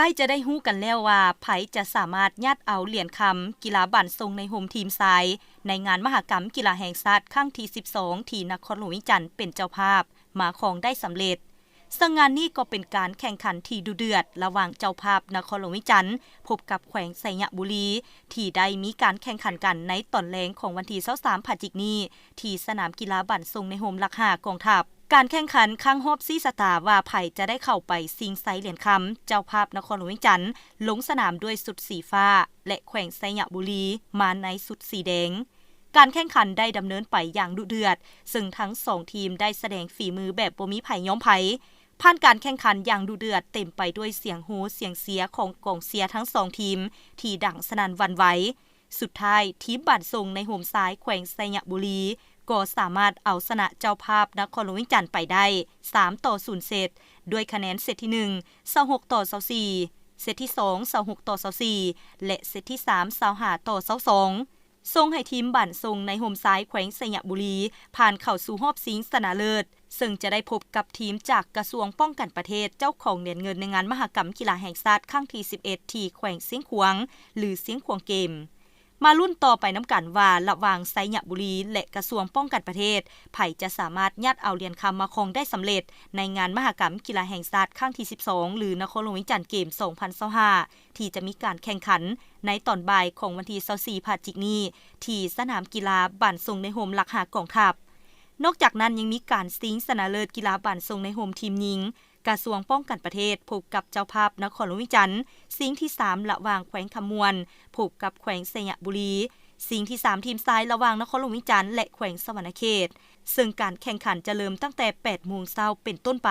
ໃກ້ຈະໄດ້ຮູ້ກັນແລ້ວວ່າ ໃຜຈະສາມາດຍາດເອົາຫຼຽນຄຳກິລາບານຊົງໃນໂຮມທີມຊາຍ ໃນງານມະຫະກຳກິລາແຫ່ງຊາດຄັ້ງທີສິບສອງ ທີ່ນະຄອນຫຼວງວຽງຈັນເປັນເຈົ້າພາບ ມາຄອງໄດ້ສຳເລັດ. ເຊິ່ງງານນີ້ກໍເປັນການແຂ່ງຂັນທີ່ດຸເດືອດລະຫວ່າງເຈົ້າພາບນະຄອນຫຼວງວຽງຈັນ ພົບກັບແຂວງໄຊຍະບູລີ ທີ່ໄດ້ມີການແຂ່ງຂັນກັນໃນຕອນແລງຂອງວັນທີຊາວສາມ ພະຈິກນີ້ ທີ່ສະໜາມກິລາບານຊົງໃນໂຮມຫຼັກຫ້າກອງທັບ. ການແຂ່ງຂັນຄັ້ງຮອບຊີ້ຊະຕາວ່າໃຜຈະໄດ້ເຂົ້າໄປຊິງໄຊຫຼຽນຄຳ ເຈົ້າພາບນະຄອນຫຼວງວຽງຈັນ ລົງສະໜາມດ້ວຍຊຸດສີຟ້າ ແລະ ແຂວງໄຊຍະບູລີ ມາໃນຊຸດສີແດງ. ການແຂ່ງຂັນໄດ້ດຳເນີນໄປຢ່າງດຸເດືອດ ເຊິ່ງທັງສອງທີມໄດ້ສະແດງຝີມືແບບບໍ່ມີໃຜຍອມໃຜ. ຜ່ານການແຂ່ງຂັນຢ່າງດຸເດືອດ ເຕັມໄປດ້ວຍສຽງໂຮສຽງເຊຍຂອງກອງເຊຍທັງສອງທີມ ທີ່ດັງສະໜັ່ນຫວັ່ນໄຫວ. ສຸດທ້າຍ ທີມບານຊົງໃນໂຮມຊາຍແຂວງໄຊຍະບູລີ ກໍສາມາດເອົາຊະນະເຈົ້າພາບນະຄອນຫຼວງວຽງຈັນໄປໄດ້ ສາມຕໍ່ສູນເຊັດ ດ້ວຍຄະແນນເຊັດທີໜຶ່ງ ຊາວຫົກຕໍ່ຊາວສີ່, ເຊັດທີສອງ ຊາວຫົກຕໍ່ຊາວສີ່ ແລະ ເຊັດທີສາມ ຊາວຫ້າຕໍ່ຊາວສອງ ສົ່ງໃຫ້ທີມບານຊົງໃນໂຮມຊາຍແຂວງໄຊຍະບູລີ ຜ່ານເຂົ້າສູ່ຮອບຊິງຊະນະເລີດ ເຊິ່ງຈະໄດ້ພົບກັບທີມຈາກກະຊວງປ້ອງກັນປະເທດ ເຈົ້າຂອງຫຼຽນເງິນໃນງານມະຫະກຳກິລາແຫ່ງຊາດຄັ້ງທີສິບເອັດ ທີ່ແຂວງຊຽງຂວາງ ຫຼື ຊຽງຂວາງເກມ. ມາລຸ້ນຕໍ່ໄປນຳກັນວ່າ ລະຫວ່າງໄຊຍະບູລີ ແລະ ກະຊວງປ້ອງກັນປະເທດ ໃຜຈະສາມາດຍາດເອົາຫຼຽນຄຳມາຄອງໄດ້ສຳເລັດ ໃນງານມະຫະກຳກິລາແຫ່ງຊາດຄັ້ງທີສິບສອງ ຫຼື ນະຄອນຫຼວງວຽງຈັນເກມສອງພັນຊາວຫ້າ ທີ່ຈະມີການແຂ່ງຂັນໃນຕອນບ່າຍຂອງວັນທີຊາວສີ່ ພະຈິກນີ້ ທີ່ສະໜາມກິລາບານຊົງໃນໂຮມຫຼັກຫ້າກອງທັບ. ນອກຈາກນັ້ນຍັງມີການຊິງຊະນະເລີດກິລາບານຊົງໃນໂຮມທີມຍິງ ກະຊວງປ້ອງກັນປະເທດ ພົບກັບເຈົ້າພາບນະຄອນຫຼວງວຽງຈັນ, ຊິງທີສາມ ລະຫວ່າງແຂວງຄຳມ່ວນ ພົບກັບແຂວງໄຊຍະບູລີ, ຊິງທີສາມທີມຊາຍ ລະຫວ່າງນະຄອນຫຼວງວຽງຈັນ ແລະ ແຂວງສະຫວັນນະເຂດ ເຊິ່ງການແຂ່ງຂັນຈະເລີ່ມຕັ້ງແຕ່ແປດໂມງເຊົ້າເປັນຕົ້ນໄປ.